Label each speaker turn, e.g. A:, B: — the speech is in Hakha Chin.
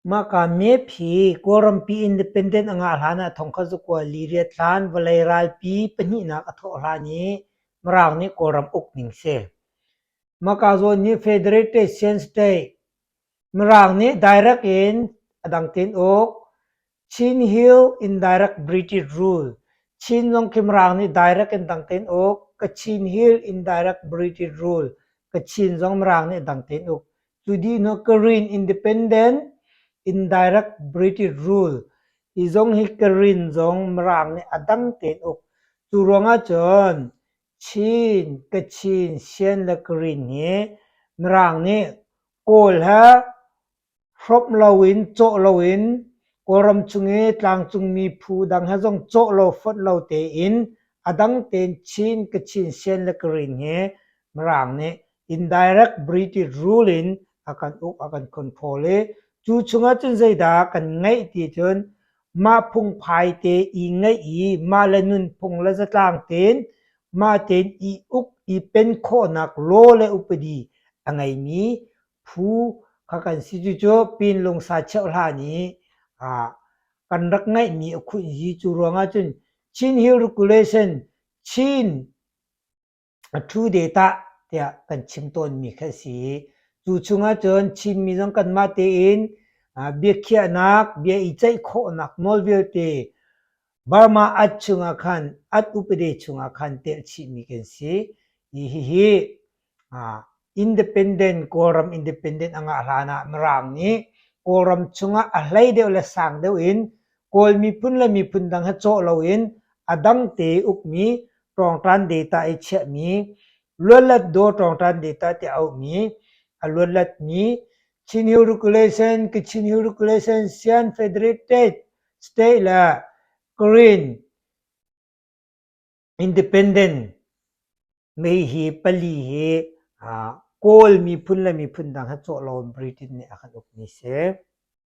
A: Mahka map hi Kawlrampi independent a ngah hlan ah thongkhat zakua li riat hlan vawlei ralpi pahnihnak a thawh hlan i Mirang nih Kawlram uk ning si. Mahka zawn hi Federated Shan State, Mirang nih direct in a dang tein uk, Chin Hill indirect British rule, Chin zong khi Mirang nih direct in dang tein uk, Kachin Hill indirect British rule, Kachin zong Mirang nih dang tein uk. Cu dih hnu Karen Independent Indirect British Rule hi zong hi Karen zong Mirang nih a dang tein uk. Cu ruangah cun Chin, Kachin, Shan le Karen hi Mirang nih Kawl he hrawmh loin, cawh loin Kawlram chung i tlangcungmi phu dang he zong cawh lo fonh lo tein a dang tein Chin, Kachin, Shan le Karen hi Mirang nih indirect British rule in a kan uk a kan control i cu chungah cun zeidah kan ngeih ti cun mah phungphai te i ngeih i mah le nunphung le zatlang tein mah tein i uk i pen khawhnak law le upadi a ngeimi phu kha kan si. Cucu Pinlungsa cheuh hlan i kan rak ngeihmi a khunh hi. Cu ruangah cun Chin Hill Regulation, Chin a ṭhu de tah tiah kan chim tawnmi kha a si i cu chungah cun Chinmi zong kanmah tein biakhiahnak, bia i ceih khawhnak nawl vialte Burma at chungah khan, at upade chungah khan telh chihmi kan si. I hihi independent, Kawlram independent a ngah hlan ah Mirang nih Kawlram chungah a hlei deuh le sang deuh in Kawl miphun le miphun dang he cawh loin a dang te ukmi ṭawngṭan data i chiahmi, luatlat daw ṭawngṭan data tiah auhmi, a luatlatmi Chin Hill Regulation, Kachin Hill Regulation, Sian Federated State le Karen Independent mei hi pali hi Kawl miphun le miphun dang he cawh lo in Britain nih a kan ukmi si.